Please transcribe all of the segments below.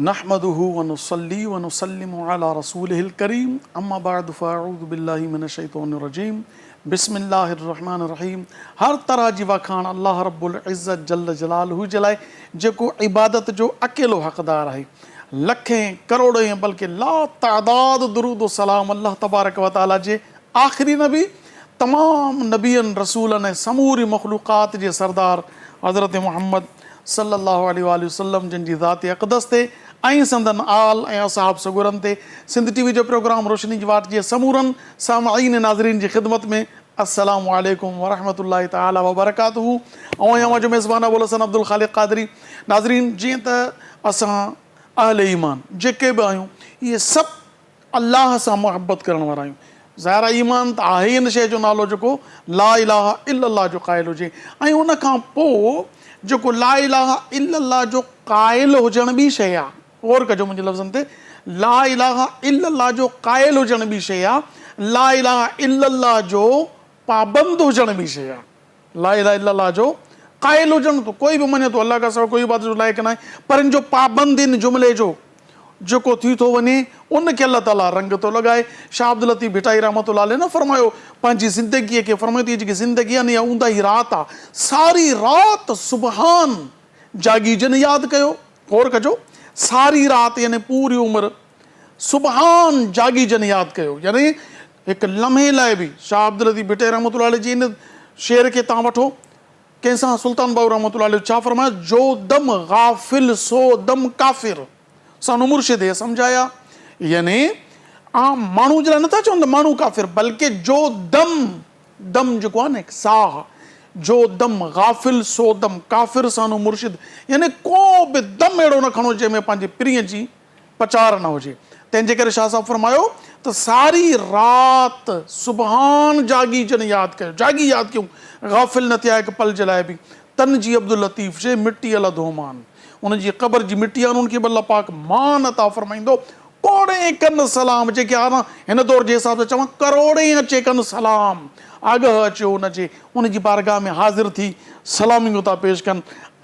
نحمده ونصلي ونسلم علي رسوله الڪريم اما بعد فاعوذ بالله من الشيطان الرجيم بسم الله الرحمن الرحيم هر طرح جي واکاڻ الله رب العزت جل جلاله جي لاء جيڪو عبادت جو اڪيلو حقدار آهي لکين ڪروڙين بلڪه لا تعداد درود و سلام الله تبارڪ و تعالي جي آخري نبي تمام نبين رسولن ۽ سموري مخلوقات جي سردار حضرت محمد صلّي اللّٰه عليه واٰله وسلّم جن جي ذات اقدس تي ۽ سندن آل ۽ اصحاب سڳورن تي سنڌ ٽي وي جو پروگرام روشني جي واٽ جي سمورن سامعين ۽ ناظرين جي خدمت ۾ السلام عليڪم ورحمة الله تعالٰي وبرڪاته آئون آهيان اوهان جو ميزبان ابوالحسن عبدالخالق قادري ناظرين جيئن ته اسان اهل ايمان جيڪي به آهيون اهي سڀ الله سان محبت ڪرڻ وارا آهيون. ظاهر آهي ايمان ته آهي ئي ان شيء جو نالو جيڪو لا اله الا الله جو قائل هجي ۽ ان کان پوء جيڪو لا اله الا الله جو قائل هجڻ ٻي شيء آهي. غور ڪجو منهنجي لفظن تي لا اله الا الله جو قائل هجڻ ٻي شيء آهي، لا اله الا الله جو پابند هجڻ ٻي شيء آهي. لا اله الا الله جو قائل هجڻ ته ڪوئي به مڃي ٿو الله کان سواء ڪوئي عبادت جو لائق ناهي پر ان جو پابند ان جملي جو جيڪو ٿي ٿو وڃي ان کي الله تعالي رنگ ٿو لڳائي. شاهه عبداللطيف ڀٽائي رحمة الله عليه نه فرمايو پنهنجي زندگيء کي فرمايو ته هي جيڪي زندگي آهي نه اها اونداهي رات آهي ساري رات سبحان جاڳي جن ياد ڪيو غور ڪجو ساري رات يعني پوري عمر سبحان جاڳي جن ياد ڪيو يعني هڪ لمحي لاء به شاهه عبداللطيف ڀٽائي رحمة الله عليه جي ان شعر کي تان وٺو ڪنهن سان سلطان باهو رحمة الله عليه ڇا فرمايو جو دم غافل سو دم ڪافر سانو مرشد هي سمجهايا يعني عام ماڻهو جي لاء نٿا چون ته ماڻهو ڪافر بلڪه جو دم دم جيڪو آهي نه هڪ ساهه جو دم غافل سو دم ڪافر سانو مرشد يعني ڪو به دم اهڙو نه کڻو جنهن ۾ پنهنجي پرينء جي پچار نه هجي. تنهن جي ڪري شاهه صاحب فرمايو ته ساري رات سبحان جاڳي جن ياد ڪيو، جاڳي ياد ڪيون، غافل نه ٿيا هڪ پل جي لاء به، تن جي عبداللطيف چئي مٽيء لڌو مان. انهن جي قبر جي مٽي آهي انهن کي به الله پاڪ مان عطا فرمائيندو. ڪوڙين ڪن سلام جيڪي آهن هن دور جي حساب سان چوان ڪروڙين اچي ڪن سلام آگهه اچيو ان جي ان جي بارگاهه ۾ حاضر ٿي سلاميون ٿا پيش ڪن.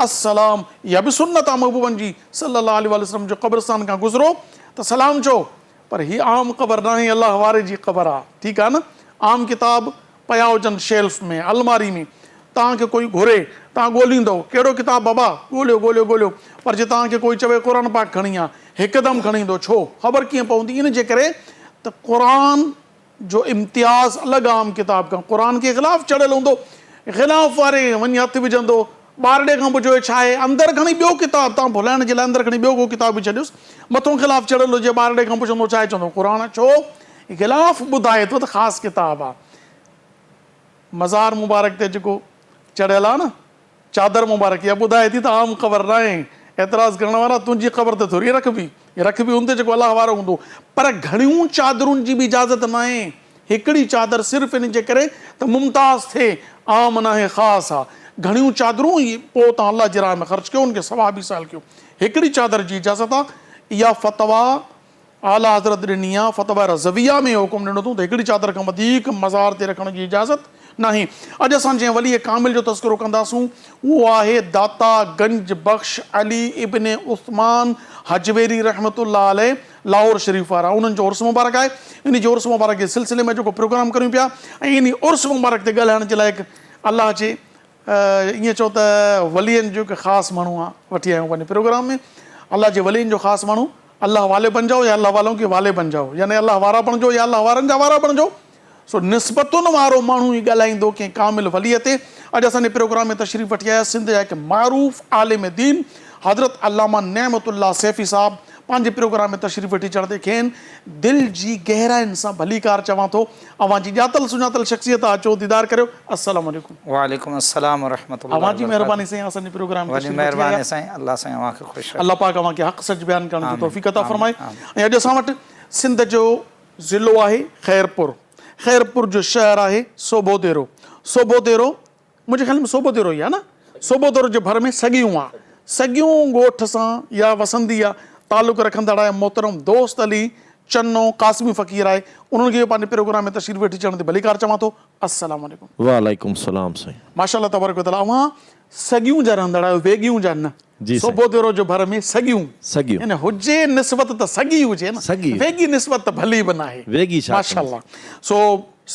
السلام اها به سنت آهي محبوبن جي. صلّي الله عليه واٰله وسلّم جو قبرستان کان گذرو ته سلام چئو پر هي عام قبر ناهي الله واري جي قبر آ ٺيڪ آ نه عام ڪتاب پيا هجن شيلف ۾ الماري ۾ توهان کي ڪوئي گهري توهان ڳوليندؤ ڪهڙو ڪتاب بابا ڳوليو ڳوليو ڳوليو پر جي توهان کي ڪوئي چوي قرآن پاڪ کڻي آ هڪدم کڻي ايندو ڇو خبر ڪيئن پوندي ان جي ڪري ته قرآن جو امتياز الڳ عام ڪتاب کان قرآن کي غلاف چڙهيل هوندو غلاف واري وڃي هٿ وجهندو ٻارڙي کان پڇيو هي ڇا آهي اندر کڻي ٻيو ڪتاب تان ڀلائڻ جي لاء اندر کڻي ٻيو ڪو ڪتاب به ڇڏيوس مٿو غلاف چڙهيل هجي ٻارڙي کان پڇندو ڇا آهي چوندو قرآن آهي ڇو غلاف ٻڌائي ٿو ته خاص ڪتاب آهي مزار مبارڪ تي جيڪو چڙهيل آهي نه چادر مبارڪ اها ٻڌائي ٿي ته عام قبر ناهي، اعتراض ڪرڻ وارا تنهنجي قبر تي ٿوري رکبي، رکبي ان تي جيڪو الله وارو هوندو، پر گهڻيون چادرن جي به اجازت ناهي، هڪڙي چادر صرف ان جي ڪري ته ممتاز ٿئي، عام ناهي خاص آ، گهڻيون چادرون ئي پوء تان الله جي راهه ۾ خرچ ڪيو ان کي ثواب ايصال ڪيو، هڪڙي چادر جي اجازت آ، اها فتويٰ اعليٰ حضرت ڏني آ، فتويٰ رضويه ۾ اهو حڪم ڏنو اٿئون ته هڪڙي چادر کان وڌيڪ مزار تي رکڻ جي اجازت ناهي. اڄ اسان جنهن ولي ڪامل جو تذڪرو ڪنداسون اهو آهي داتا گنج بخش علي ابن عثمان هجويري رحمة الله عليه لاهور شريف وارا انهن جو عرس مبارڪ آهي. انهي جي عرس مبارڪ جي سلسلي ۾ جيڪو پروگرام ڪريون پيا ۽ انهي عرس مبارڪ تي ڳالهائڻ جي لاء هڪ الله جي ائين چئو ته ولين جو هڪ خاص ماڻهو آ وٺي آيو پنهنجي پروگرام ۾ الله جي ولين جو خاص ماڻهو الله والي بن جائو يا الله والون ڪي والي بن جائو يعني الله وارا بڻجو يا الله وارن جا وارا بڻجو سو نسبتن وارو ماڻهو ئي ڳالهائيندو ڪنهن ڪامل ولي تي اڄ اسان جي پروگرام ۾ تشريف وٺي آيا سنڌ جا هڪ معروف عالم دين حضرت علامه نعمت الله سيفي صاحب پنهنجي پروگرام ۾ تشريف وٺي اچڻ تي کين دل جي گهراين سان ڀليڪار چوان ٿو. اوهان جي ڄاتل سڃاتل شخصيت آ اچو ديدار ڪريو. السلام عليڪم. وعليڪم السلام ورحمة الله اوهان جي وبرڪاته. مهرباني سائين اسان جي پروگرام ۾ وڏي تشريف وٺي آيا. مهرباني سائين الله سائين اوهان کي خوش رکي. الله پاڪ اوهان کي حق سچ بيان ڪرڻ جي آمين توفيق عطا آمين فرمائي. آمين. ۽ اڄ اسان وٽ سنڌ جو ضلعو آهي خيرپور خيرپور جو شهر آهي سوڀوديرو سوڀوديرو منهنجي خيال ۾ سوڀوديرو ئي آهي نه سوڀوديرو جي ڀر ۾ سڳيون آهي سڳيون ڳوٺ سان يا وسندي آ تعلق رکندڙ آهي محترم دوست علي چنو قاسمي فقير آهي انهن کي به پنهنجي پروگرام ۾ تشريف وٺي اچڻ تي ڀليڪار چوان ٿو. السلام عليڪم. وعليڪم السلام سائين. ماشاءالله تبارڪ وتعالي اوهان سڳيون جا رهندڙ آهيو ويڳيون جا نه. جي سائين. سوڀوديرو جو ڀر ۾ سڳيون. سڳيون. يعني هجي نسبت ته سڳي هجي نه. سڳي. ويڳي نسبت ته ڀلي به ناهي. ويڳي ڇا ماشاءالله سو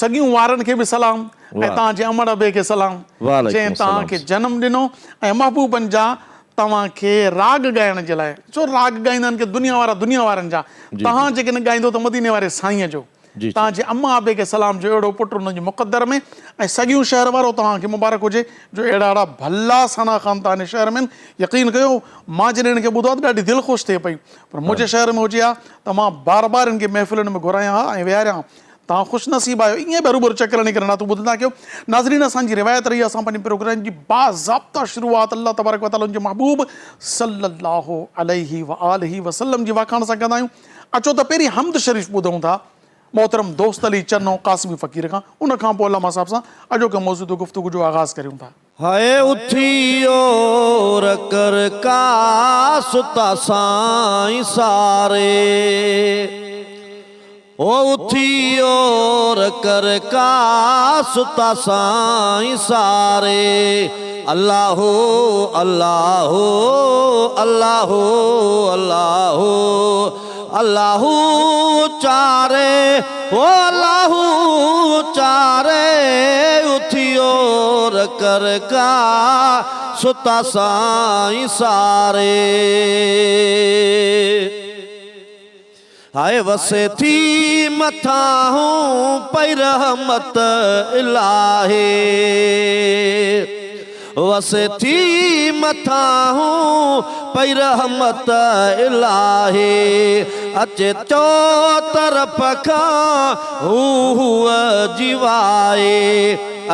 سڳيون وارن کي به سلام ۽ توهان جي امڙ ابي کي سلام جنهن توهان کي جنم ڏنو ۽ محبوبن جا توهان کي راڳ ڳائڻ جي لاء ڇو راڳ ڳائيندا آهن ڪي دنيا وارا دنيا وارن جا توهان جيڪڏهن ڳائيندو ته مديني واري سائينء جو توهان جي اما ابي کي سلام جو اهڙو پٽ انهن جي مقدر ۾ ۽ سڳيون شهر وارو توهان کي مبارڪ هجي جو اهڙا اهڙا ڀلا ثنا خان توهان جي شهر ۾ آهن يقين ڪيو مان جڏهن هن کي ٻڌو آهي ته ڏاڍي دل خوش ٿئي پئي پر منهنجي شهر ۾ هجي ها ته مان بار بار هن کي محفلن ۾ گهرايان ها ۽ ويهاريان ها توهان خوش نصيب آهيو ائين به هروڀرو چڪر هڻي ڪري نعتون ٻڌندا ڪيو ناظرين اسان جي روايت رهي آهي اسان پنهنجي پروگرام جي باضابطه شروعات الله تبارڪ وتعالي ان جي محبوب صلي الله عليه واله وسلم جي واکاڻ سان ڪندا آهيون اچو ته پهرين حمد شريف ٻڌون ٿا محترم دوست علي چنو قاسمي فقير کان ان کان پوء علامه صاحب سان اڄوڪي موضوع تي گفتگو جو آغاز ڪريون ٿا. هاء اٿي اور ڪر ڪا ستا سائين ساري او اٿي اور ڪر ڪا ستا سائين ساري الله هو الله هو الله هو الله هو الله هو چاري او الله هو چاري اٿي اور ڪر ڪا ستا سائين ساري. هاء وسي ٿي مٿاهون پئي رحمت الاهي وسي ٿي مٿاهون پئي رحمت الاهي اچي چوطرف کان هو هوء جي وائي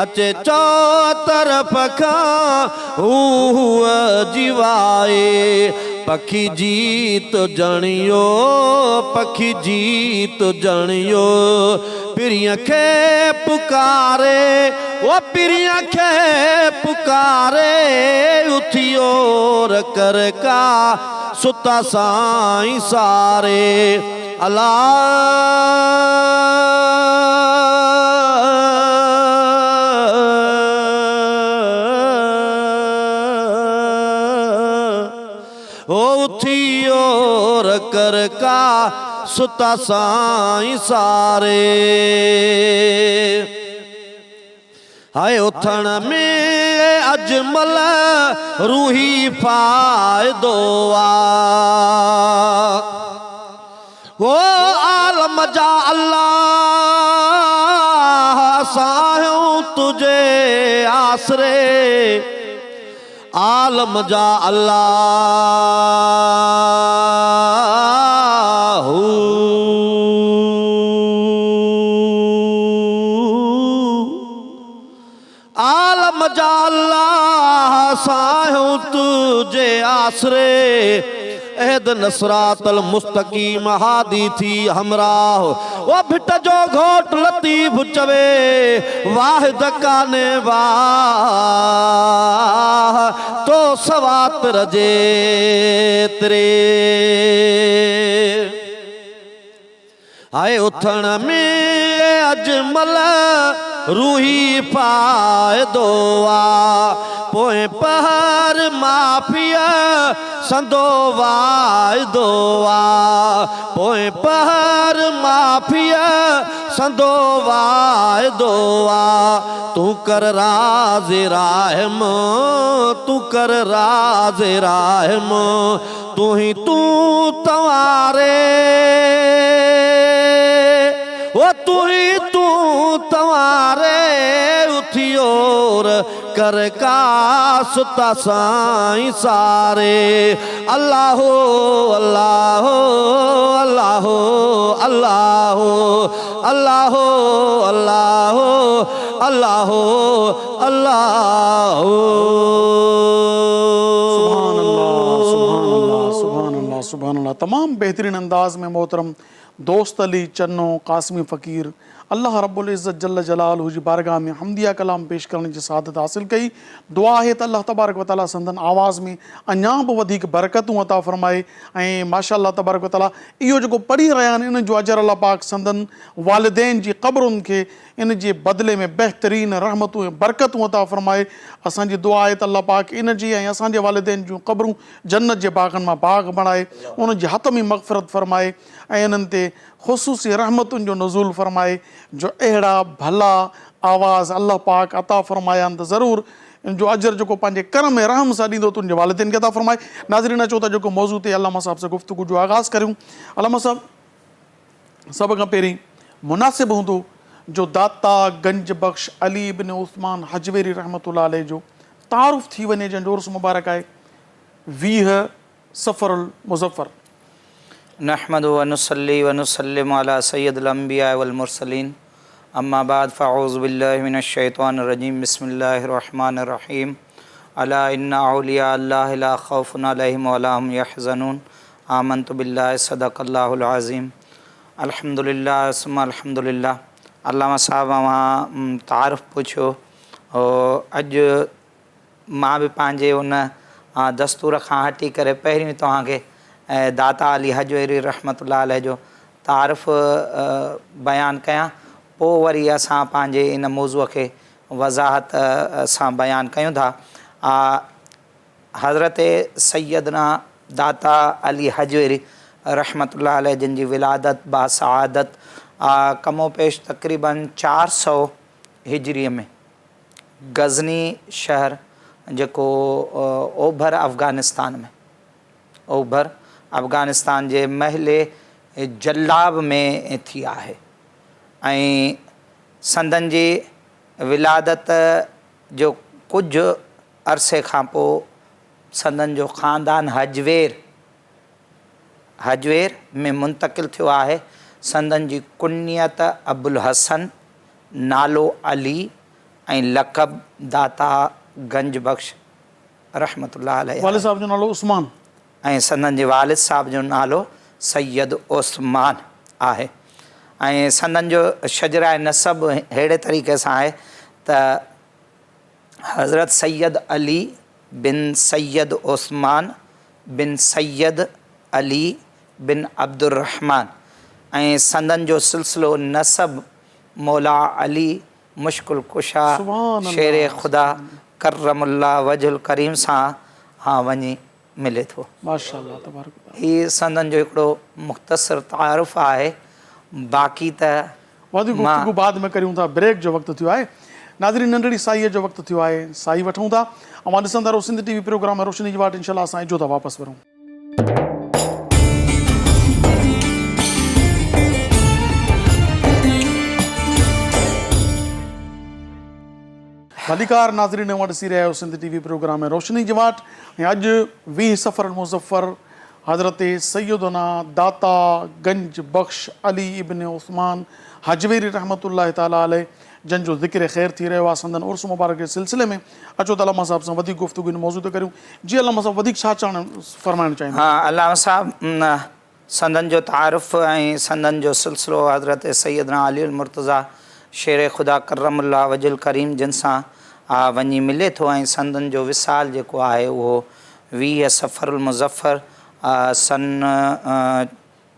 اچي چوطرف کان هو هوء جي وائي، پکي جيت جڻيو، پکي جيت جڻيو، پرينء کي پڪاري، او پرينء کي پڪاري، اٿي اور ڪر ڪا، ستا سائين ساري، الا! هو اٿي اور ڪر ڪا، ستا سائين ساري. هاء اٿڻ ۾ اجمل روحي فائدو آ. هو عالم جا الله اسان آهيون تنهنجي آسري عالم جا الله هو. عالم جا الله اسان آهيون تنهنجي آسري اهدنا الصراط المستقيم هادي ٿي همراهه او ڀٽ جو گهوٽ لطيف چوي واحد ڪانهي واهه تو سوا تر جي تري. آء اٿڻ ۾ اجمل روحي فائدو آ، پوئين پهر معافيء سندو واعدو آ، پوئين پهر معافيء سندو واعدو آ، تون ڪر راض راحم، تون ڪر راض راحم. تون ئي تون تنواري او تون ئي تون تنواري اٿي اور ڪر ڪا ستا سائين ساري الله هو الله هو الله هو الله هو الله هو الله هو الله هو الله هو. سبحان الله سبحان الله سبحان الله سبحان الله تمام بهترين انداز ۾ محترم دوست علي چنو قاسمي فقير الله رب العزت جل جلاله جي بارگاهه ۾ حمديه ڪلام پيش ڪرڻ جي سعادت حاصل ڪئي. دعا آهي ته الله تبارڪ و تعالي سندن آواز ۾ اڃا به وڌيڪ برڪتون عطا فرمائي ۽ ماشاء الله تبارڪ و تعالي اهو جيڪو پڙهي رهيا آهن ان جو اجر الله پاڪ سندن والدين جي قبرن کي ان جي بدلي ۾ بهترين رحمتون ۽ برڪتون عطا فرمائي. اسان جي دعا آهي ته الله پاڪ ان جي ۽ اسان جي والدين جون قبرون جنت جي باغن مان باغ بڻائي انهن جي حتمي مغفرت فرمائي ۽ انهن تي خصوصي رحمتن جو نزول فرمائي جو اهڙا ڀلا آواز الله پاڪ عطا فرمايا آهن ته ضرور ان جو اجر جيڪو پنهنجي ڪرم ۽ رحم سان ڏيندو تنهنجي والدين کي عطا فرمائي. ناظرين اچو ته جيڪو موضوع تي علامه صاحب سان گفتگو جو آغاز ڪريون. علامه صاحب سڀ کان پهرين مناسب هوندو جو داتا گنج بخش علي ابن عثمان هجويري رحمة الله عليه جو تعارف ٿي وڃي جنهن جو عرس مبارڪ آهي 20 صفر المظفر. نحمده ونصلي ونسلم علي سيد الانبياء والمرسلين اما بعد فاعوذ بالله من الشيطان الرجيم بسم الله الرحمن الرحيم الا ان اولياء الله لا خوف عليهم ولا هم يحزنون آمنت بالله صدق الله العظيم الحمد لله ثم الحمد لله علامه صاحب اوهان تعارف پڇيو اڄ مان به پنهنجي ان دستور کان هٽي ڪري پهريون توهان کي داتا علي هجويري رحمة الله عليه جو تعارف بيان ڪيان پوء وري اسان پنهنجي ان موضوع کي وضاحت سان بيان ڪيون ٿا. حضرت سيدنا داتا علي هجويري رحمة الله عليه جن جي ولادت باسعادت ڪم و پيش تقريباً 400 هجريء ۾ غزني شهر جيڪو اوڀر افغانستان ۾ اوڀر افغانستان جي محلي جلاب ۾ ٿي آهي ۽ سندن جي ولادت جو ڪجهه عرصي کان پوء سندن جو خاندان هجوير هجوير ۾ منتقل ٿيو آهي. سندن جي ڪنيت ابوالحسن، نالو علي ۽ لقب داتا گنج بخش رحمة الله عليه آهي. والد صاحب جو نالو عثمان. ۽ سندن جي والد صاحب جو نالو سيد عثمان آهي ۽ سندن جو شجره نسب ههڙي طريقي سان آهي ته حضرت سيد علي بن سيد عثمان بن سيد علي بن عبدالرحمان ۽ سندن جو سلسلو نسب مولا علي مشڪل ڪشا شير خدا ڪرم الله وجه الڪريم سان وڃي ملي ٿو. ماشاءالله تبارڪ وتعالي. هي سندن جو هڪڙو مختصر تعارف آهي باقي ته وڌيڪ گفتگو بعد ۾ ڪريون ٿا بريڪ جو وقت ٿيو آهي ناظرين ننڍڙي ساهيء جو وقت ٿيو آهي ساهي وٺون ٿا اوهان ڏسندا رهو سنڌ ٽي وي پروگرام روشني جي واٽ انشاء الله اسان اجهو ٿا واپس ورون. ڀليڪار ناظرين اوهان ڏسي رهيا آهيو سنڌ ٽي وي پروگرام روشني جي واٽ ۽ اڄ 20 صفر المظفر حضرت سيدنا داتا گنج بخش علي ابن عثمان هجويري رحمة الله تعالٰي عليه جن جو ذڪر خير ٿي رهيو آهي سندن عرس مبارڪ جي سلسلي ۾ اچو ته علامه صاحب سان وڌيڪ گفتگو ان موضوع تي ڪريون جي علامه صاحب وڌيڪ ڇا چاهڻ فرمائڻ چاهيندا. ها علامه صاحب سندن جو تعارف ۽ سندن جو سلسلو حضرت سيدنا علي المرتضيٰ شير خدا ڪرم الله وجه الڪريم جن سان وڃي ملي ٿو ۽ سندن جو وصال جيڪو آهي اهو 20 صفر المظفر سن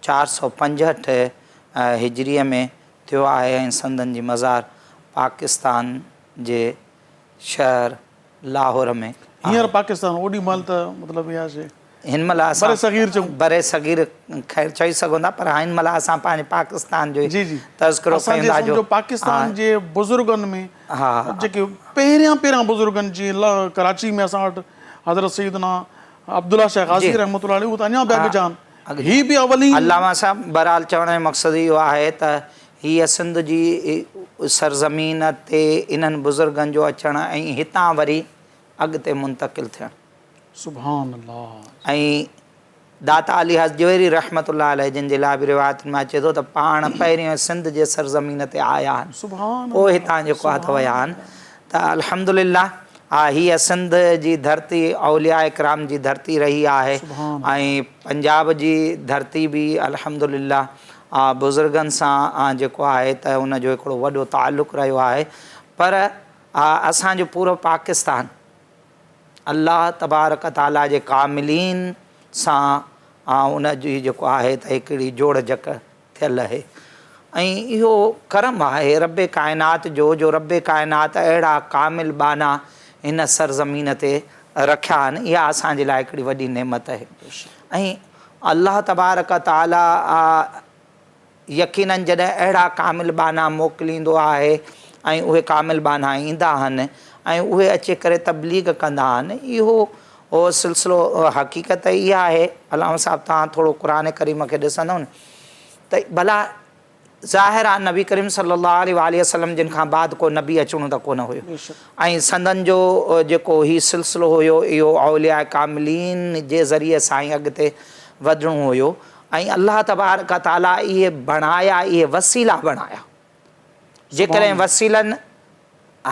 465 هجريء ۾ ٿيو آهي ۽ سندن جي مزار پاڪستان جي شهر لاهور ۾ آهي. هينئر پاڪستان اوڏي مهل ته مطلب اها شيء هن مهل اسان برصغير چئون. برصغير خير چئي سگهون ٿا پر هن مهل اسان پنهنجي پاڪستان جو ئي جي جي تذڪرو اسان ڪيون جي ٿا جو سمجهو پاڪستان جي بزرگن ۾ ها جيڪي پهريان پهريان بزرگن جي ڪراچي ۾ اسان وٽ حضرت سيدنا عبدالله شاهه غازي رحمة الله عليه اهو ته اڃا به اڳ جا آهن هي به اولين. علامه صاحب بهرحال چوڻ جو مقصد اهو آهي ته هيء سنڌ جي سرزمين تي انهن بزرگن جو اچڻ ۽ هتان وري اڳتي منتقل ٿيڻ. سبحان الله. ۽ داتا علي هجويري رحمة الله عليه جن جي لاء به روايتن ۾ اچي ٿو ته پاڻ پهريون سنڌ جي سرزمين تي آيا آهن پوء هتان جيڪو آهي ته ويا آهن ته الحمدلله هيء سنڌ جي ڌرتي اولياء ڪرام جي ڌرتي رهي آهي ۽ پنجاب جي ڌرتي به الحمدلله بزرگن سان جيڪو آهي ته ان جو هڪڙو وڏو تعلق رهيو آهي پر اسان جو پورو پاڪستان الله تبارڪ تعاليٰ جي ڪاملين سان ان جي جيڪو آهي ته هڪڙي جوڙ جڪ ٿيل اهي ۽ اهو ڪرم آهي رب ڪائنات جو جو رب ڪائنات اهڙا ڪامل ٻانها هن سرزمين تي رکيا آهن اها اسان جي لاء هڪڙي وڏي نعمت اهي ۽ الله تبارڪ تعاليٰ يقيناً جڏهن اهڙا ڪامل ٻانها موڪليندو آهي ۽ اهي ڪامل ٻانها ايندا آهن ۽ اهي اچي ڪري تبليغ ڪندا آهن اهو اهو سلسلو حقيقت اها آهي علامه صاحب توهان ٿورو قرآن ڪريم کي ڏسندؤ نه ته ڀلا ظاهر آهي نبي ڪريم صلي الله عليه واٰله وسلم جن کان بعد ڪو نبي اچڻو ته ڪونه هيو ۽ سندن جو جيڪو هي سلسلو هيو اهو اولياء ڪاملين جي ذريعي سان ئي اڳتي وڌڻو هيو ۽ الله تبارڪ وتعاليٰ اهي بڻايا اهي وسيلا بڻايا جيڪڏهن وسيلن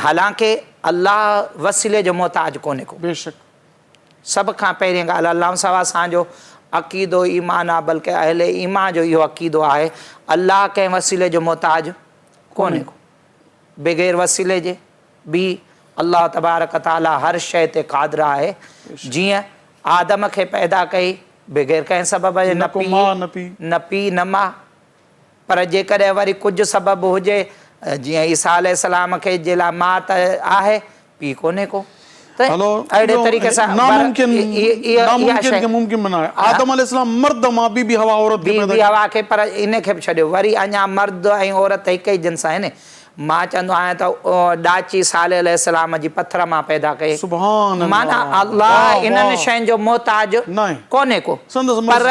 حالانڪه الله وسيلي جو محتاج ڪونهي ڪو. بيشڪ. سڀ کان پهرين ڳالهه علامه صاحب اسان جو عقيدو ايمان آ بلڪه اهل ايمان جو اهو عقيدو آهي الله ڪنهن وسيلي جو محتاج ڪونهي ڪو بغير وسيلي جي به الله تبارڪ تعالي هر شيء تي قادر آهي جيئن آدم کي پيدا ڪئي بغير ڪنهن سبب جي نه پيء نه پيء نه ماء پر جيڪڏهن وري ڪجهه سبب هجي جيئن عيسيٰ عليه السلام کي جي لاء ماء ته آهي پيء ڪونهي ڪو ته اهڙي طريقي سان ناممڪن ناممڪن کي ممڪن بنايو آدم عليه السلام مرد مان بي بي حوا عورت کي پيدا بي بي حوا کي پر ان کي به ڇڏيو وري اڃا مرد ۽ عورت هڪ ئي جنس آهن مان چوندو آهيان ته ڏاچي صالح عليه السلام جي پٿر مان پيدا ڪئي سبحان الله معنيٰ الله انهن شين جو محتاج ڪونهي ڪو پر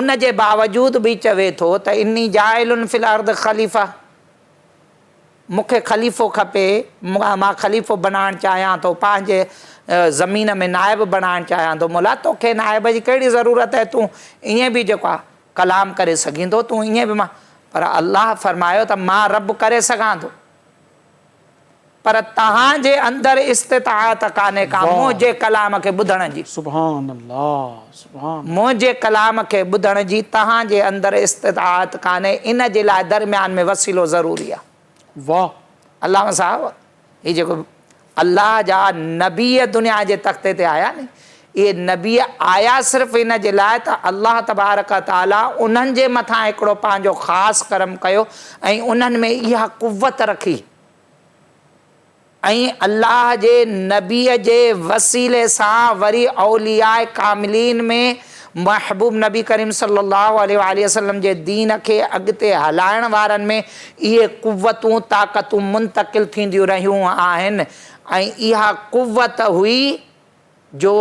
ان جي باوجود به چوي ٿو ته اني جاعل في الارض خليفه مون کي خليفو کپي، مان خليفو بنائڻ چاهيان ٿو، پنهنجي زمين ۾ نائب بڻائڻ چاهيان ٿو، مولا توکي نائب جي ڪهڙي ضرورت آهي، تون ائين به جيڪو آهي ڪلام ڪري سگهين ٿو، تون ائين به مان پر الله فرمايو ته مان رب ڪري سگهان ٿو. پر توهان جي اندر استطاعت ڪانهي ڪا منهنجي ڪلام کي ٻڌڻ جي. سبحان الله سبحان الله. منهنجي ڪلام کي ٻڌڻ جي توهان جي اندر استطاعت ڪانهي ان جي لاء درميان ۾ وسيلو ضروري آهي. واه. علامه صاحب هي جيڪو الله جا نبي دنيا جي تختي تي آيا ني اهي نبي آيا صرف ان جي لاء ته الله تبارڪ وتعالي انهن جي مٿان هڪڙو پنهنجو خاص ڪرم ڪيو ۽ انهن ۾ اها قوت رکي ۽ الله جي نبيء جي وسيلي سان وري اولياء ڪاملين ۾ محبوب نبي ڪريم صلي الله عليه واٰله وسلم جي دين کي اڳتي هلائڻ وارن ۾ اهي قوتون طاقتون منتقل ٿينديون رهيون آهن ۽ اها قوت هئي جو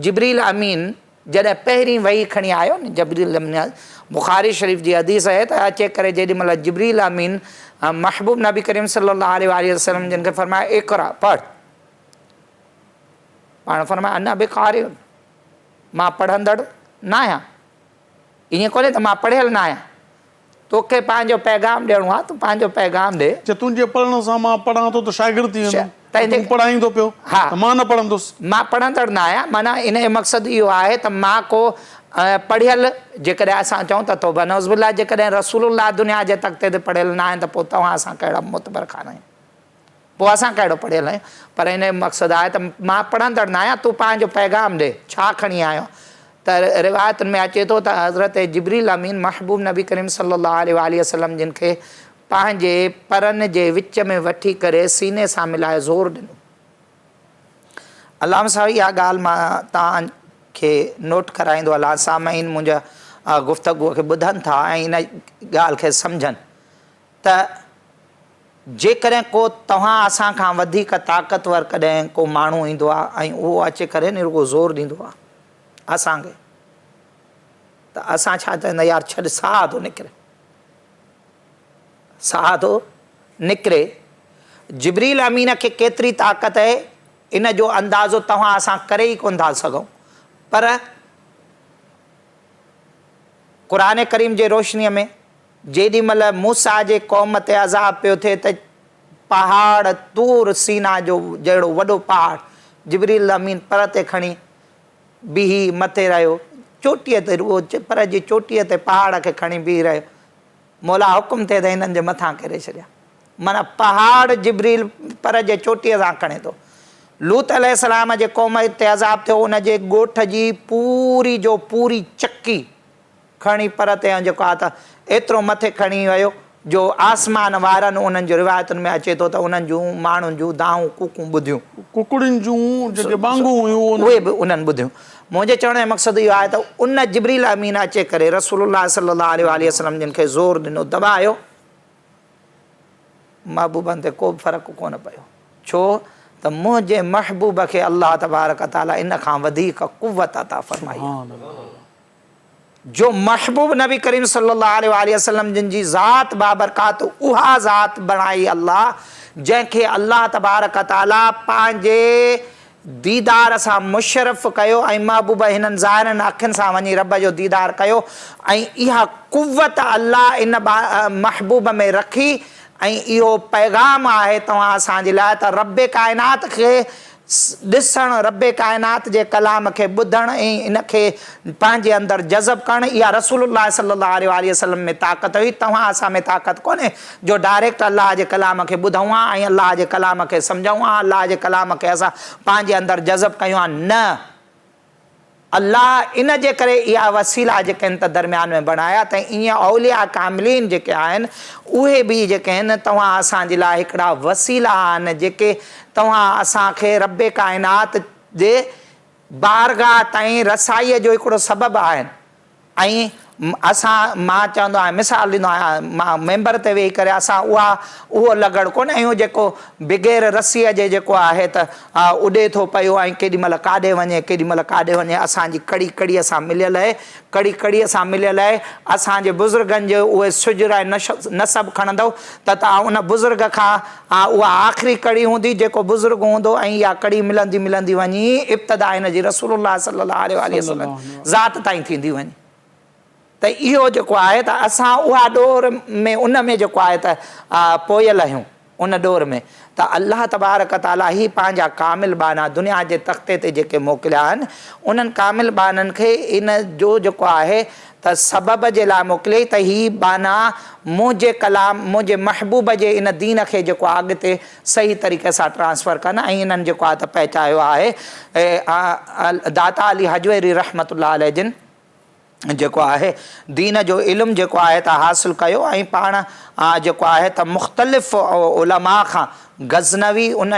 جبريل امين جڏهن پهرين وحي کڻي آيو نه جبريل امين بخاري شريف جي حديث آهي ته اچي ڪري جيڏي مهل جبريل امين محبوب نبي ڪريم صلي الله عليه واٰله وسلم جن کي فرمايو اقرا پڙھ پاڻ فرمايو انا بقارئ مان پڙهندڙ ناهيان ائين ڪونهي ته مان پڙهيل ناهيان توکي پنهنجو پيغام ڏيڻو آهي، تون پنهنجو پيغام ڏي. چي تنهنجي پڙهڻ سان مان پڙهان ٿو ته شاگرد ٿي ويندم، تون پڙهائين ٿو پيو ته مان نه پڙهندس. مان پڙهندڙ نه آهيان، معنيٰ ان جو مقصد اهو آهي ته مان ڪو پڙهيل، جيڪڏهن اسان چئون ته توبه نعوذ بالله جيڪڏهن رسول الله دنيا جي تختي تي پڙهيل نه آهن ته پوء توهان اسان ڪهڙا معتبر خان آهيون. پوء اسان ڪهڙو پڙهيل آهيون؟ پر ان جو مقصد آهي ته مان پڙهندڙ نه آهيان، تون پنهنجو پيغام ڏي، ڇا کڻي آيو آهين؟ ته روايتن ۾ اچي ٿو ته حضرت جبريل امين محبوب نبي ڪريم صلي الله عليه واٰله وسلم جن کي پنهنجي پرن جي وچ ۾ وٺي ڪري سيني سان ملائي زور ڏنو. علامه صاحب اها ڳالهه مان توهان کي نوٽ ڪرائيندو هلان، سامعين منهنجا گفتگو کي ٻڌن ٿا ۽ ان ڳالهه کي سمجهن ته جيڪڏهن ڪو توهان اسان کان وڌيڪ طاقتور ڪڏهن ڪو ماڻهو ايندو آهي ۽ اهو اچي ڪري ني رڳو زور ڏيندو آهي اسان کي ته اسان ڇا چوندا يار ڇڏ ساهه ٿو نڪري ساهه ٿو نڪري جبريل امين کي ڪيتري طاقت آهي ان جو اندازو توهان اسان ڪري ئي ڪونه ٿا سگهون پر قرآن ڪريم جي روشنيء ۾ جيڏي مھل موسيٰ جي قوم تي عذاب پيو ٿئي ته پهاڙ طور سينا جو جهڙو وڏو پهاڙ جبريل امين پر تي کڻي بيهي مٿي رهيو. چوٽيء تي رڳو پر جي چوٽيء تي پهاڙ کي کڻي بيهي رهيو. مولا حڪم ٿئي ته هنن جي مٿان ڪيري ڇڏيان. معنيٰ پهاڙ جبريل پر جي چوٽيء سان کڻي ٿو. لوط عليه السلام جي قوم تي عذاب ٿيو، ان جي ڳوٺ جي پوري جو پوري چڪي کڻي پر تي ۽ جيڪو آهي ته ايترو مٿي کڻي ويو جو آسمان وارن انهن جون روايتن ۾ اچي ٿو ته انهن جون ماڻهن جون دانهون ڪوڪون ٻڌيون. ڪڪڙين جون جيڪي ٻانگون هيون اهي به انهن ٻڌيون. منهنجي چوڻ جو مقصد اهو آهي ته ان جبريل امين اچي ڪري رسول الله صلي الله عليه واٰله وسلم جن کي زور ڏنو دٻايو، محبوبن تي ڪو به فرق ڪونه پيو، ڇو ته منهنجي محبوب کي الله تبارڪ وتعالي ان کان وڌيڪ قوت عطا فرمائي آهي. جو محبوب نبي ڪريم صلي الله عليه واٰله وسلم جن جي ذات بابرڪات اها ذات بڻائي الله جنهن کي الله تبارڪ وتعالي پنهنجي ديدار سان مشرف ڪيو ۽ محبوب هنن ظاهرن اکين سان وڃي رب جو ديدار ڪيو ۽ اها قوت الله ان محبوب ۾ رکي ۽ اهو پيغام آهي توهان اسان جي لاء ته رب ڪائنات کي ڏسڻ، رب ڪائنات جي ڪلام کي ٻڌڻ ۽ ان کي پنهنجي اندر جذب ڪرڻ، اها رسول الله صلي الله عليه واٰله وسلم ۾ طاقت هئي، توهان اسان ۾ طاقت ڪونهي جو ڊائريڪٽ الله جي ڪلام کي ٻڌون ها ۽ الله جي ڪلام کي سمجهون ها، الله جي ڪلام کي اسان پنهنجي اندر جذب ڪيون ها، نه! الله ان جي ڪري اها وسيلا جيڪي آهن ته درميان ۾ بڻايا ته ائين اولياء ڪاملين جيڪي آهن اهي به جيڪي آهن توهان اسان جي لاء هڪڙا وسيلا آهن جيڪي توهان اسان کي رب ڪائنات جي بارگاهه تائين رسائيء جو هڪڙو سبب آهن. ۽ اسان مان چوندو آهيان مثال ڏيندو آهيان مان ميمبر تي ويهي ڪري اسان اها اهو لغڙ ڪونه آهيون جيڪو بغير رسيء جي جيڪو آهي ته اڏي ٿو پيو ۽ ڪيڏي مهل ڪاڏي وڃي ڪيڏي مهل ڪاڏي وڃي اسان جي ڪڙي ڪڙيء سان مليل اهي ڪڙي ڪڙيء سان مليل اهي اسان جي بزرگن جو اهي سجر ۽ نسب کڻندؤ ته توهان ان بزرگ کان اها آخري ڪڙي هوندي جيڪو بزرگ هوندو ۽ اها ڪڙي ملندي ملندي وڃي ابتدا هن جي رسول الله صلي الله عليه واٰله وسلم ذات تائين ٿيندي وڃي ته اهو جيڪو آهي ته اسان اها ڏور ۾ ان ۾ جيڪو آهي ته پويل آهيون ان ڏور ۾ ته الله تبارڪ تعاليٰ هي پنهنجا ڪامل ٻانها دنيا جي تختي تي جيڪي موڪليا آهن انهن ڪامل ٻانهن کي ان جو جيڪو آهي ته سبب جي لاء موڪليائين ته هي ٻانها منهنجي ڪلام منهنجي محبوب جي ان دين کي جيڪو آهي اڳتي صحيح طريقي سان ٽرانسفر ڪن ۽ انهن جيڪو آهي ته پهچايو آهي داتا علي هجويري رحمة الله عليه جن جيڪو آهي دين جو علم جيڪو آهي ته حاصل ڪيو ۽ پاڻ جيڪو آهي ته مختلف علماء کان غزنوي ان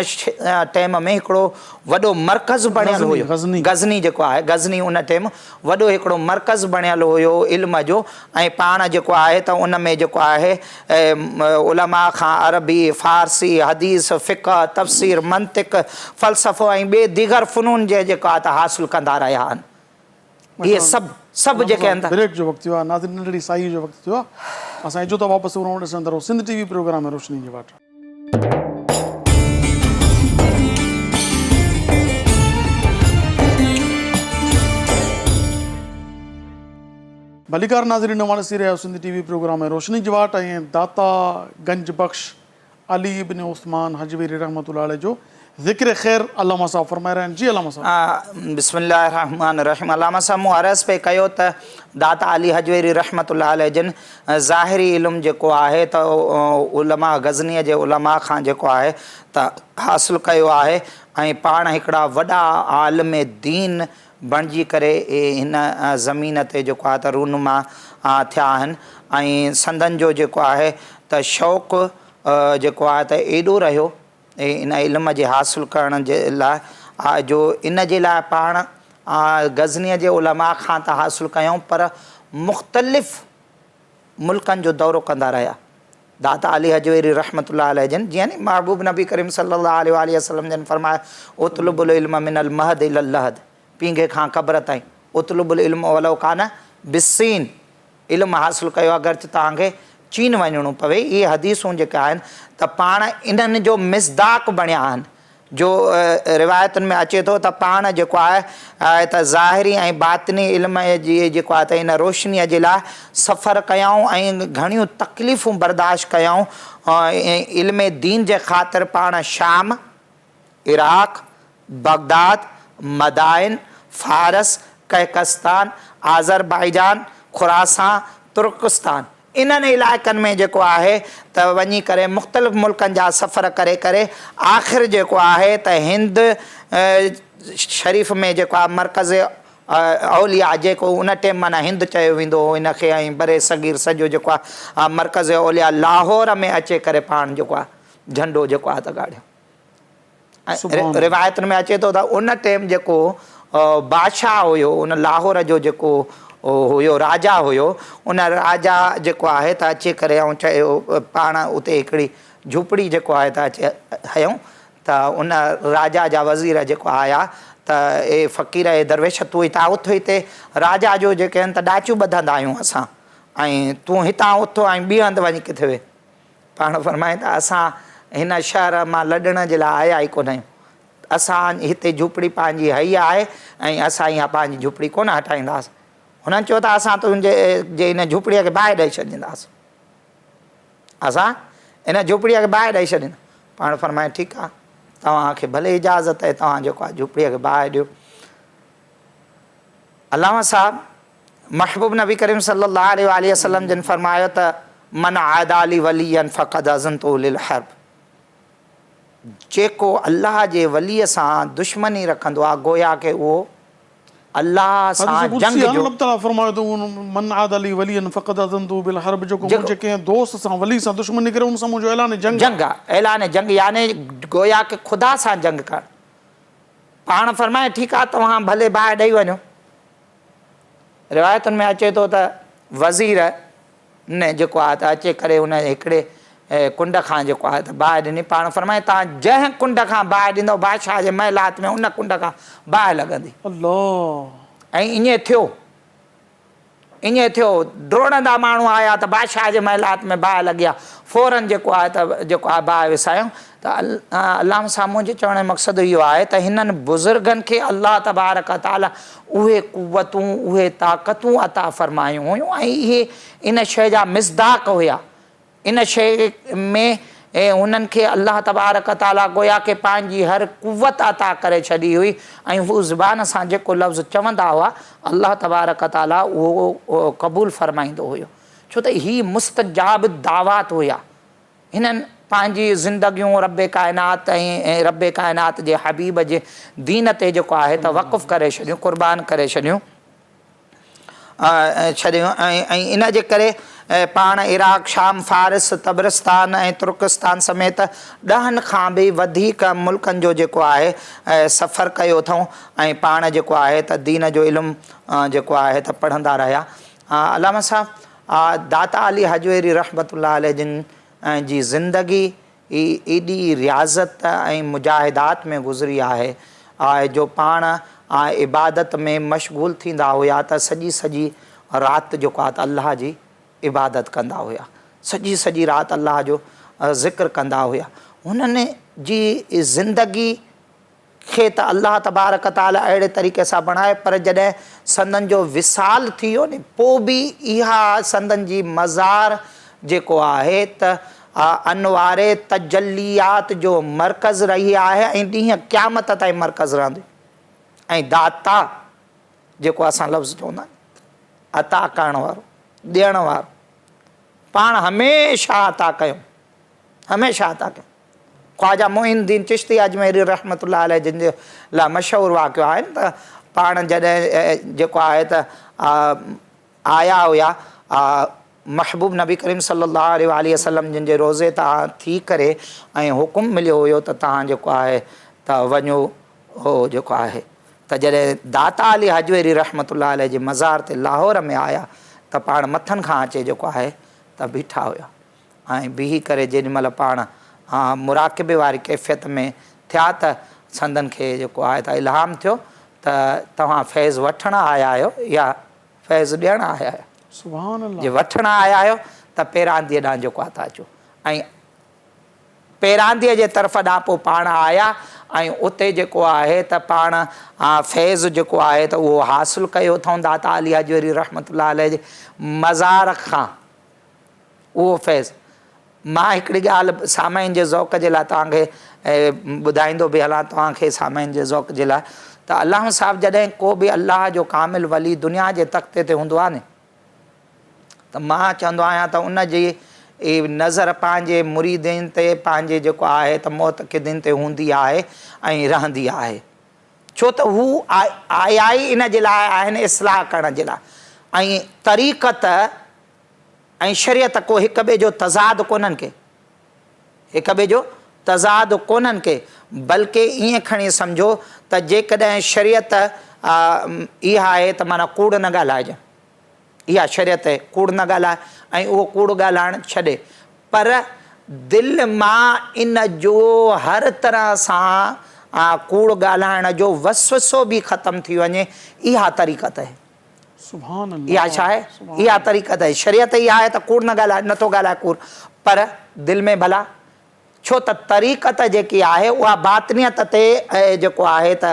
ٽيم ۾ هڪڙو وڏو مرڪز بڻيل هيو غزني جيڪو آهي غزني ان ٽيم وڏو هڪڙو مرڪز بڻيل هيو علم جو ۽ پاڻ جيڪو آهي ته ان ۾ جيڪو آهي علماء کان عربي، فارسي، حديث، فقه، تفسير، منطق، فلسفو ۽ ٻي ديگر فنون جي جيڪو آهي ته حاصل ڪندا رهيا آهن. اهي سڀ سڀ جيڪي آهن ته. بريڪ جو وقت ٿيو آهي ناظرين ننڍڙي ساهي جو وقت ٿيو آهي اسان اچون ٿا واپس پروگرام ڏسندا رهو سنڌ ٽي وي پروگرام روشني جي واٽ. ڀليڪار ناظرين اوهان ڏسي رهيا آهيو سنڌ ٽي وي پروگرام ۽ روشني جي واٽ ۽ داتا گنج بخش علي ابن عثمان هجويري رحمة الله عليه جو ذڪر خير علامه صاحب فرمائي رهيا آهن جي علامه صاحب. بسم الله الرحمٰن الرحيم علامه صاحب مون عرض پئي ڪيو ته داتا علي هجويري رحمة الله عليه جن ظاهري علم جيڪو آهي ته علماء غزنيء جي علماء کان جيڪو آهي ته حاصل ڪيو آهي ۽ پاڻ هڪڙا وڏا عالم دين بڻجي ڪري هن زمين تي جيڪو آهي ته رونما ٿيا آهن ۽ سندن جو جيڪو آهي ته شوق جيڪو آهي ته ايڏو رهيو ان علم جي حاصل ڪرڻ جي لاء جو ان جي لاء پاڻ غزنيء جي علماء کان ته حاصل ڪيائون پر مختلف ملڪن جو دورو ڪندا رهيا. داتا علي هجويري رحمة الله عليه جن جيئن محبوب نبي ڪريم صلي الله عليه واٰله وسلم جن فرمايو اطلب العلم من المهد الي اللحد پينگهي کان قبر تائين اطلب العلم ولو ڪان بالصين علم حاصل ڪيو اگرچه توهان کي چين وڃڻو پوي اهي حديثون جيڪي آهن ته پاڻ انهن جو مصداق بڻيا آهن جو روايتن ۾ اچي ٿو ته پاڻ جيڪو آهي ته ظاهري ۽ باطني علم جي جيڪو آهي ته ان روشنيء جي لاء سفر ڪيائون ۽ گهڻيون تڪليفون برداشت ڪيائون علم دين جي خاطر پاڻ شام، عراق، بغداد، مدائن، فارس، قهقستان، آذربائيجان، خراسان، ترڪستان انهن علائقن ۾ جيڪو آهي ته وڃي ڪري مختلف ملڪن جا سفر ڪري ڪري آخر جيڪو آهي ته هند شريف ۾ جيڪو آهي مرڪز اولياء جيڪو ان ٽيم معنيٰ هند چيو ويندو هو ان کي ۽ برصغير سڄو جيڪو آهي مرڪز اولياء لاهور ۾ اچي ڪري پاڻ جيڪو آهي جهنڊو جيڪو آهي ته گاڙيو. ۽ روايتن ۾ اچي ٿو ته ان ٽيم جيڪو بادشاهه هيو ان لاهور جو جيڪو هيو راجا هيو ان راجا جيڪو آهي ته اچي ڪري ۽ چيو پاڻ اتي هڪڙي جهوپڙي جيڪو آهي ته اچي هنيو ته ان راجا جا وزير جيڪو آيا ته اي فقير اي درويش تون هتان اٿ هتي راجا جو جيڪي آهن ته ڏاچيون ٻڌندا آهيون اسان ۽ تون هتان اٿ ۽ ٻي هنڌ وڃي ڪٿي ويهه پاڻ فرمائين ته اسان هن شهر مان لڏڻ جي لاء آيا ئي ڪونه آهيون. اسان هتي جهوپڙي پنهنجي هئي آهي ۽ اسان اها پنهنجي جهوپڙي ڪونه هٽائينداسين. هنن چيو ته اسان تنهنجي جي هن جهوپڙيء کي باهه ڏئي ڇڏينداسين. اسان هن جهوپڙيء کي باهه ڏئي ڇڏينداسين. پاڻ فرمائين ٺيڪ آهي، توهان کي ڀلي اجازت آهي، توهان جيڪو آهي جهوپڙيء کي باهه ڏيو. علامه صاحب محبوب نبي ڪريم صلي الله عليه واٰله وسلم جن فرمايو ته من عادٰي لي وليا فقد اذنته للحرب جيڪو الله جي ولي سان دشمني رکندو آهي گويا ڪه اهو الله سان جنگ جو. رب تعالي فرمايو ته من عادٰي لي وليا فقد اذنته بالحرب جيڪو منهنجي ڪنهن دوست سان ولي سان دشمني ڪري ان سان منهنجو اعلان جنگ جنگ آهي اعلان جنگ يعني گويا ڪه خدا سان جنگ ڪرڻ پاڻ فرمايو ٺيڪ آهي توهان ڀلي باهه ڏئي وڃو. روايتن ۾ اچي ٿو ته وزير نه جيڪو آهي ته اچي ڪري ان هڪڙي ڪنڊ کان جيڪو آهي ته باهه ڏني. پاڻ فرمايو توهان جنهن ڪنڊ کان باهه ڏيندؤ بادشاهه جي محلات ۾ ان ڪنڊ کان باهه لڳندي. الله. ۽ ائين ٿيو. ائين ٿيو، ڊوڙندا ماڻهو آيا ته بادشاهه جي محلات ۾ باهه لڳي آهي، فوراً جيڪو آهي ته جيڪو آهي باهه وسايائون ته علامه صاحب منهنجي چوڻ جو مقصد اهو آهي ته هنن بزرگن کي الله تبارڪ وتعاليٰ اهي قوتون، اهي طاقتون عطا فرمايون هيون ۽ اهي ان شيء جا مصداق هيا. ان شيء ۾ هنن کي الله تبارڪ و تعاليٰ گويا ڪه پنهنجي هر قوت عطا ڪري ڇڏي هئي ۽ هو زبان سان جيڪو لفظ چوندا هئا الله تبارڪ و تعاليٰ اهو قبول فرمائيندو هيو ڇو ته هي مستجاب الدعوات هيا هنن پنهنجي زندگيون رب ڪائنات ۽ رب ڪائنات جي حبيب جي دين تي جيڪو آهي ته وقف ڪري ڇڏيون قربان ڪري ڇڏيون. ڇڏيو ۽ ان جي ڪري پاڻ عراق، شام، فارس، طبرستان ۽ ترڪستان سميت ڏهن کان به وڌيڪ ملڪن جو جيڪو آهي سفر ڪيو اٿئون ۽ پاڻ جيڪو آهي ته دين جو علم جيڪو آهي ته پڙهندا رهيا. علامه صاحب داتا علي هجويري رحمة الله عليه جن جي زندگي ئي ايڏي رياضت ۽ مجاهدات ۾ گذري آهي آهي جو پاڻ عبادت ۾ مشغول ٿيندا هيا ته سڄي سڄي رات جيڪو آهي ته الله جي عبادت ڪندا هيا سڄي سڄي رات الله جو ذڪر ڪندا هيا هنن جي زندگي کي ته الله تبارڪ وتعاليٰ اهڙي طريقي سان بڻايو پر جڏهن سندن جو وصال ٿي ويو ني پوء به اها سندن جي مزار جيڪو آهي ته انوار تجليات جو مرڪز رهي آهي ۽ ڏينهن قيامت تائين مرڪز رهندي ۽ داتا جيڪو اسان لفظ چوندا آهيون عطا ڪرڻ وارو ڏيڻ وارو پاڻ هميشه عطا ڪيو هميشه عطا ڪيو خواجه معين الدين چشتي اجميري رحمة الله عليه جن جي لاء مشهور واقعو آهي ته پاڻ جڏهن جيڪو آهي ته آيا هيا محبوب نبي ڪريم صلي الله عليه واٰله وسلم جن جي روضي تان ٿي ڪري ۽ حڪم مليو هيو ته توهان جيڪو آهي ته وڃو هو جيڪو آهي ته جڏهن داتا علي هجويري رحمة الله عليه جي مزار تي لاهور ۾ آيا ته پاڻ مٿن کان اچي جيڪو آهي ته بيٺا هيا ۽ بيهي ڪري جيڏي مهل پاڻ مراقبي واري ڪيفيت ۾ ٿيا ته سندن کي جيڪو آهي ته الهام ٿيو ته توهان فيض وٺڻ آيا آهيو يا فيض ڏيڻ آيا آهيو؟ سبحان الله. جي وٺڻ آيا آهيو ته پيرانديء ڏانهن جيڪو آهي ته اچو ۽ پيرانديء جي طرف ڏانهن پوء پاڻ آيا ۽ اتي جيڪو آهي ته پاڻ فيض جيڪو آهي ته اهو حاصل ڪيو اٿئون داتا علي هجويري رحمة الله عليه جي مزار کان. اهو فيض. مان هڪڙي ڳالهه سامعين جي ذوق جي لاء توهان کي ٻڌائيندو به هلان توهان کي سامعين جي ذوق جي لاء ته علامه صاحب جڏهن ڪو به الله جو ڪامل ولي دنيا جي تختي تي هوندو آهي نه ته مان چوندو آهيان ته ان جي نظر پنهنجي مريدين تي پنهنجي جيڪو آهي ته معتقدين تي هوندي آهي ۽ رهندي آهي ڇو ته هو آيا ئي ان جي لاء آهن اصلاح ڪرڻ جي لاء ۽ طريقت ۽ شريعت ڪو هڪ ٻئي جو تضاد ڪونهن ڪي هڪ ٻئي جو تضاد ڪونهن ڪي بلڪه ائين کڻي سمجهو ته جيڪڏهن شريعت اها آهي ته معنيٰ ڪوڙ نه ڳالهائجي اها شريعت آهي ڪوڙ نه ڳالهاء ۽ اهو ڪوڙ ڳالهائڻ ڇڏي پر دل مان ان جو هر طرح سان ڪوڙ ڳالهائڻ جو وسوسو به ختم ٿي وڃي اها طريقت آهي. سبحان الله اها ڇا آهي؟ اها طريقت آهي. شريعت اها آهي ته ڪوڙ نه ڳالهاء، نه ٿو ڳالهائي ڪوڙ پر دل ۾ ڀلا ڇو ته طريقت جيڪي آهي اها باطنيت تي جيڪو آهي ته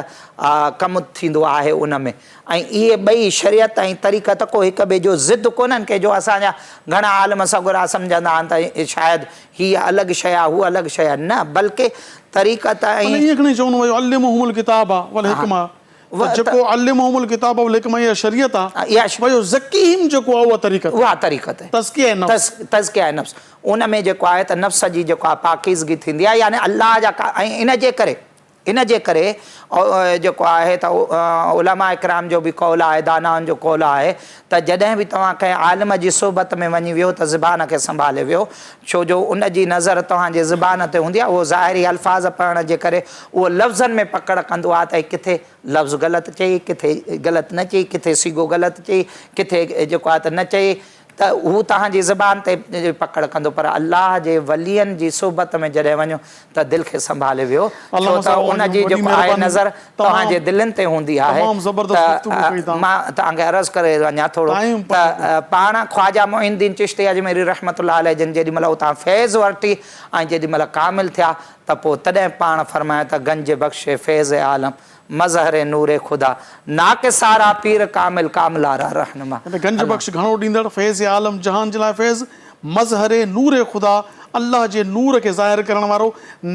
ڪم ٿيندو آهي ان ۾ ۽ اهي ٻئي شريعت ۽ طريقت ڪو هڪ ٻئي جو ضد ڪونهن ڪي جو اسان جا گهڻا عالم سڳورا سمجهندا آهن ته شايد هيء الڳ شيء آهي هو الڳ شيء آهي نه بلڪه طريقت ۽. معنيٰ ائين کڻي چون ويعلمهم الڪتاب والحڪمة ته جيڪو علمهم الڪتاب والحڪمة اها شريعت آ، ويزڪيهم جيڪو آ اها طريقت اها طريقت آهي. تزڪيه نفس. تزڪيه نفس ان ۾ جيڪو آهي ته نفس جي جيڪو آهي پاڪيزگي ٿيندي آهي يعني الله جا ۽ ان جي ڪري ان جي ڪري جيڪو آهي ته علماء ڪرام جو به قول آهي دانائن جو قول آهي ته جڏهن به توهان ڪنهن عالم جي صحبت ۾ وڃي ويهو ته زبان کي سنڀالي ويهو ڇو جو ان جي نظر توهان جي زبان تي هوندي آهي اهو ظاهري الفاظ پڙهڻ جي ڪري اهو لفظن ۾ پڪڙ ڪندو آهي ته هي ڪٿي لفظ غلط چئي ڪٿي غلط نه چئي ڪٿي صيغو غلط چئي ڪٿي جيڪو آهي ته نه چئي ته هو توهان جي زبان تي پڪڙ ڪندو پر الله جي ولين جي صحبت ۾ جڏهن وڃو ته دل کي سنڀالي ويهو ڇو ته ان جي جيڪو آهي نظر توهان جي دلين تي هوندي آهي ته مان توهان کي عرض ڪري وڃان ٿورو ته پاڻ خواجه معين الدين چشتي اجميري رحمة الله عليه جن جيڏي مهل اتان فيض ورتي ۽ جيڏي مهل ڪامل ٿيا ته پوء تڏهن پاڻ فرمايو ته گنج بخش فيض عالم مظهر نور خدا، ناقصا را پير ڪامل ڪاملا را رهنما. يعني گنج بخش گهڻو ڏيندڙ، فيض عالم جهان جي لاء فيض، مظهر نور خدا الله جي نور کي ظاهر ڪرڻ وارو،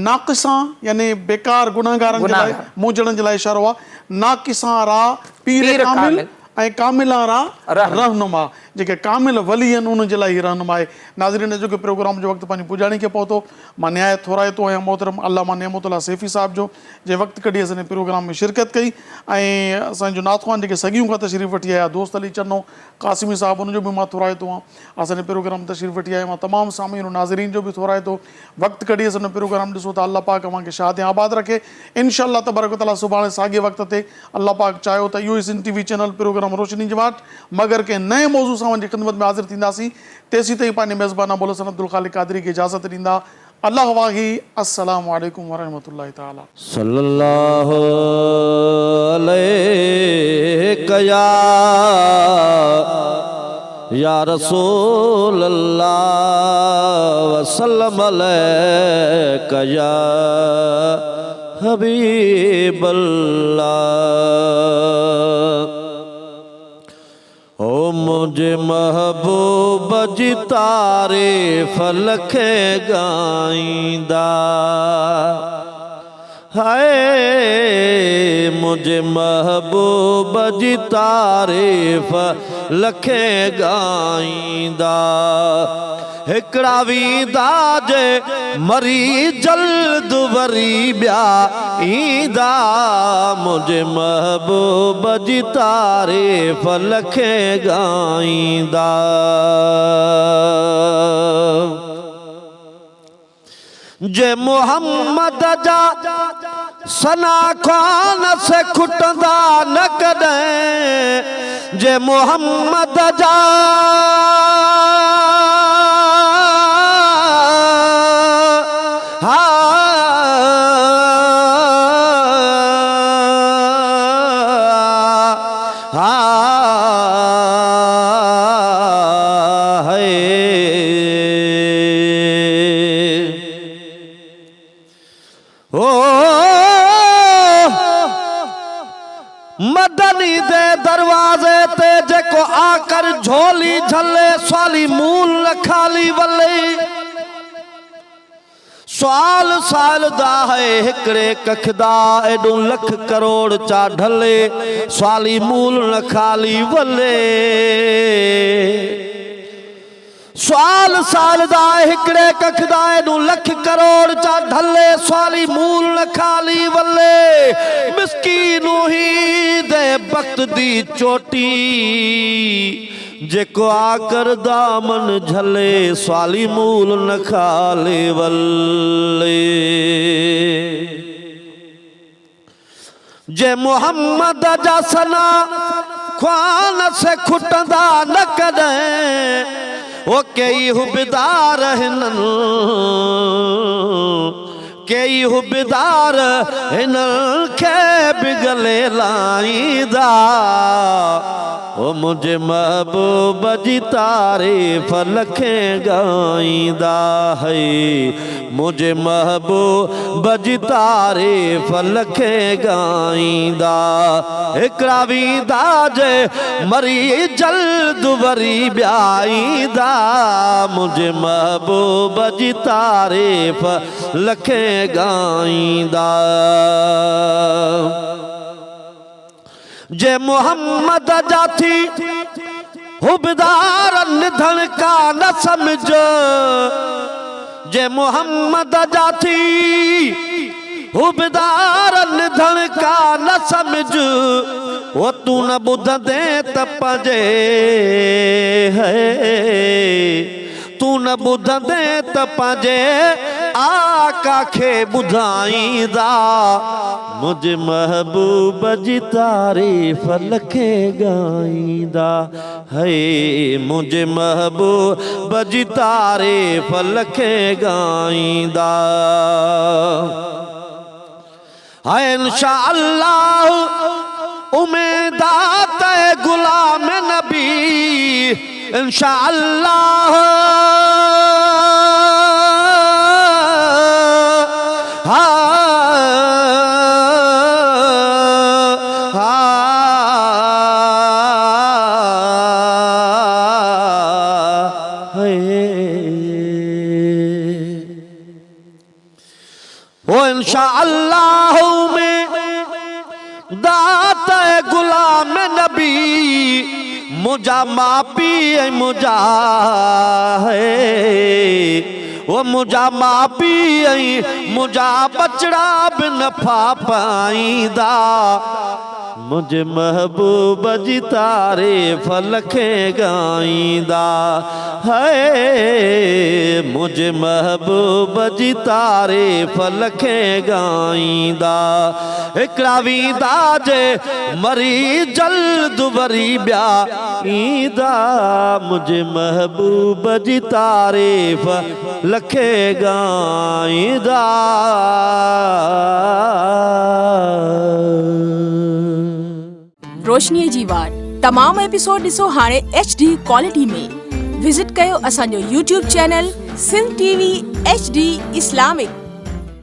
ناقصان يعني بيڪار گنهگارن جي لاء منهنجڙن جي لاء اشارو آهي، ناقصان را پير ڪامل ۽ ڪاملان را رهنما جيڪي ڪامل ولي آهن انهن جي لاء هي رهنما آهي. ناظرين اڄوڪي پروگرام جو وقت پنهنجي پڄاڻي کي پهتو. مان نهايت ٿورائتو آهيان محترم علامه نعمت الله سيفي صاحب جو جنهن وقت ڪڍي اسان جي پروگرام ۾ شرڪت ڪئي ۽ اسان جو نعت خوان جيڪي سڳيون کان تشريف وٺي آيا دوست علي چنو قاسمي صاحب ان جو به مان ٿورائتو آهيان اسان جي پروگرام ۾ تشريف وٺي آيا مان تمام سامعين و ناظرين جو به ٿورائتو وقت ڪڍي اسان جو پروگرام ڏسو ته الله پاڪ اوهان کي شاد ۽ آباد رکي انشاء الله تبارڪ و تعالي سڀاڻي ساڳي وقت تي الله پاڪ چاهيو ته اهو ئي Sindh T V channel programme روشني جي واٽ مگر ڪنهن نئين موضوع سان اوهان جي خدمت ۾ حاضر ٿينداسين تيسين تائين پنهنجي ميزبان ابوالحسن عبدالخالق قادري کي اجازت ڏيندا الله واهي السلام عليڪم ورحمة الله تعالي. صلي الله عليڪ يا يا رسول الله وسلم عليڪ يا حبيب الله. او منهنجي محبوب جي تعريف لکين ڳائيندا هاء منهنجي محبوب جي تعريف لکين ڳائيندا هڪڙا ويندا جي مري جلد وري ٻيا ايندا منهنجي محبوب جي تعريف لکين ڳائيندا. جي محمد جا ثنا خوان سي کٽندا نه ڪڏهن جي محمد جا مدني the دروازي تي جيڪو آڪر جهولي جهلي سوالي مول نه خالي ولي. سوال سائل دا هي هڪڙي ڪک دا ايڏون لک ڪروڙ چا ڍلي سوالي مول نه خالي ولي سوال سائل دا هي هڪڙي ڪک دا ايڏون لک ڪروڙ چا ڍلي سوالي مول نه خالي ولي مسڪين هي the بخت the چوٽي جيڪو آڪر دامن جهلي، سوالي مول نه خالي ولي. جي محمد جا ثنا خوان سي کٽندا نه ڪڏهن، او ڪيئي حبدار هنن. ڪيئي حبدار هنن کي به گلي لائيندا. او منهنجي محبوب جي تعريف لکين ڳائيندا. هي منهنجي محبوب جي تعريف لکين ڳائيندا. هڪڙا ويندا جي مري جلد وري ٻيا ايندا. منهنجي محبوب جي تعريف لکين ڳائيندا. جي محمد جا ٿي حبدار نڌڻڪا نه سمجهه. جي محمد جا ٿي حبدار نڌڻڪا نه سمجهه. هو تون نه ٻڌندين ته پنهنجي هي. تون نه ٻڌندين ته پنهنجي آقا کي ٻڌائيندا. منهنجي محبوب جي تعريف لکين ڳائيندا. هي منهنجي محبوب جي تعريف لکين ڳائيندا. هاء انشاء الله اميد آ ته غلام نبي انشاء الله ها ها هي. هو انشاء الله ۾ دات غلام نبي منهنجا ماء پيء ۽ منهنجا هي هو منهنجا ماء پيء ۽ منهنجا ٻچڙا به نفع پائيندا. منهنجي محبوب جي تعريف لکين ڳائيندا هاء منهنجي محبوب جي تعريف لکين ڳائيندا هڪڙا ويندا جي مري جلد وري ٻيا ايندا منهنجي محبوب جي تعريف لکين ڳائيندا. روشنيء جي واٽ تمام ايپيسوڊ ڏسو هاڻي ايڇ ڊي ڪوالٽي ۾ وزٽ ڪيو اسان جو YouTube channel Sindh T V H D Islamic.